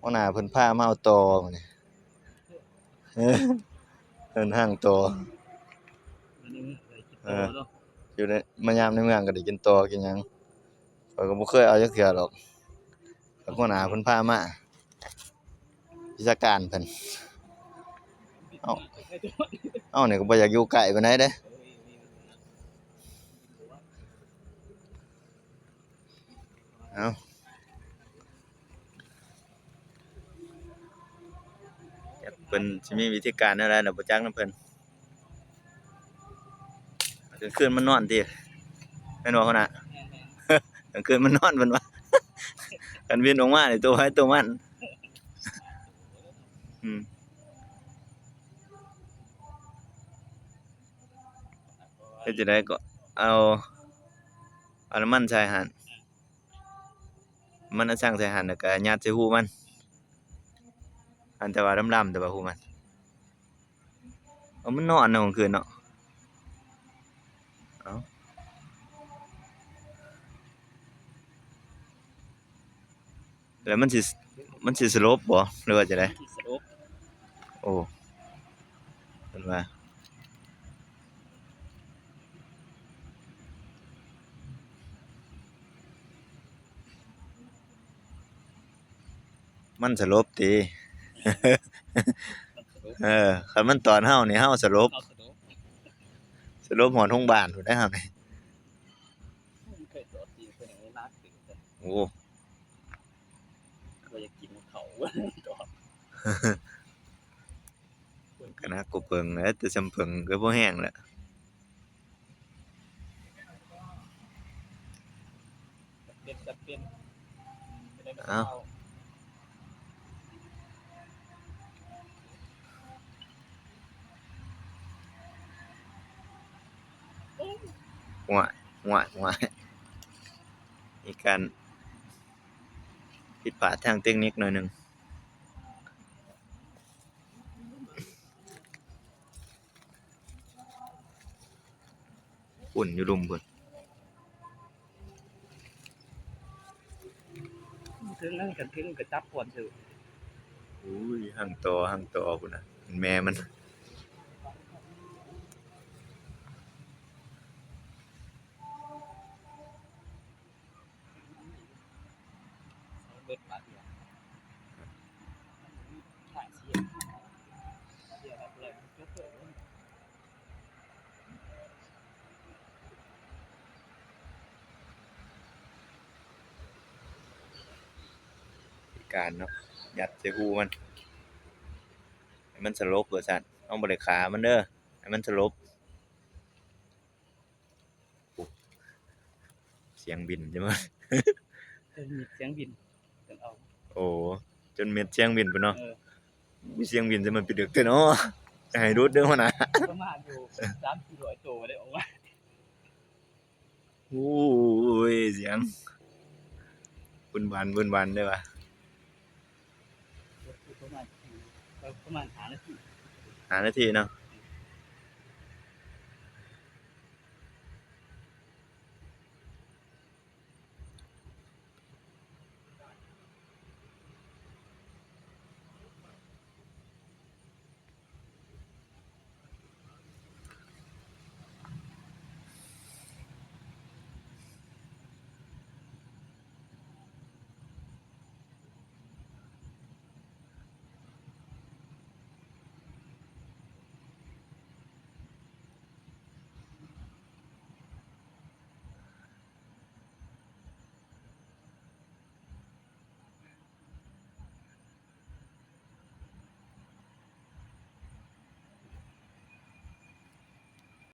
ຫົວໜ້າເພິ່ນພາມາເອົາຕໍ່ມື້ນີ້ ເອີ ເພິ່ນຫ້າງຕໍ່ ເອີ ຢູ່ໃນ ມາຍາມໃນເມືອງກໍໄດ້ກິນຕໍ່ກິນຫຍັງ ຂ້ອຍກໍບໍ່ເຄີຍເອົາຈັກເທື່ອດອກ ແຕ່ຫົວໜ້າເພິ່ນພາມາ ວິຊາການເພິ່ນ ເອົາ ເຮົານີ້ກໍບໍ່ຢາກຢູ່ໃກ້ປານໃດເດ້ ເອົາ ຈັກເພິ່ນຊິມີວິທີການແນວໃດລະ ບໍ່ຈັກນຳເພິ່ນ. ກາງຄືນມັນນອນຕິ ແມ່ນບໍ່ຫົວໜ້າ? ກາງຄືນມັນນອນເພິ່ນວ່າ ຄັນບິນອອກມານີ້ໂຕໃຜໂຕມັນ ອືມ ເຮັດຈັ່ງໃດກໍເອົາ ເອົານ້ຳມັນໃສ່ຫັ້ນ ມັນເອົາສັງໃສ່ຫັ້ນ ແລ້ວກະຍັດໃສ່ຮູມັນ ອັນ ແຕ່ວ່າດຳໆ ແຕ່ວ່າຮູມັນ ເອົາ ມັນນອນເນາະກາງຄືນເນາະ ເອົາ ແລ້ວມັນຊິ ມັນຊິສະຫຼົບບໍ່ ຫຼືວ່າຈັ່ງໃດ? ມັນຊິສະຫຼົບ ໂອ້ ເພິ່ນວ່າ ມັນສະຫຼົບຕິ ມັນສະຫຼົບ ເອີ ຄັນມັນຕອນເຮົານີ້ ເຮົາສະຫຼົບ ເຮົາສະຫຼົບ ສະຫຼົບຮອດໂຮງບານພຸ້ນເດ້ເຮົານີ້ ມັນເຄີຍຕອດຕີນເພິ່ນໃຫ້ໜັກເຕີບ ໂອ້ ບໍ່ຢາກກິນເຂົ້າ ຕອດ ກໍໜັກກວ່າເຜິ້ງແຫຼະ ແຕ່ຊ່ຳເຜິ້ງກໍບໍ່ແຮງແຫຼະ ເປັນ ເປັນ ເປັນ ເອົ້າ ຫ້ວຍ ຫ້ວຍ ຫ້ວຍ ມີການຜິດພາດທາງເຕັກນິກໜ້ອຍໜຶ່ງ. ຝຸ່ນຢູ່ລຸ່ມພຸ້ນ ເຖິງນັ້ນ ຄັນເຖິງກໍຈັບກ່ອນເທີ. ໂອ້ຍ ຮັງຕໍ່ ຮັງຕໍ່ພຸ້ນນະ ແມ່ມັນ. ພິການເນາະ ຍັດໃສ່ຮູມັນ ໃຫ້ມັນສະຫຼົບວ່າຊັ້ນ ເຮົາບໍ່ໄດ້ຂ້າມັນເດີ ໃຫ້ມັນສະຫຼົບ. ໂອ້ ສຽງບິນໃຊ່ໄໝ? ເອີ ມີສຽງບິນ ເພິ່ນເອົາ ໂອ້ ຈົນເມັດສຽງບິນພຸ້ນເນາະ ເອີ ມີສຽງບິນໃສ່ມັນໄປດຶກແທ້ເນາະ ຢ່າໃຫ້ຫຼຸດເດີຫົວໜ້າ ປະມານຢູ່ສາມສີ່ຮ້ອຍໂຕໄດ້ອອກມາ ໂອ້ຍ ສຽງບຶນບານ ບຶນບານເດ້ວ່າ ປະມານ ປະມານຫ້ານາທີ ຫ້ານາທີເນາະ.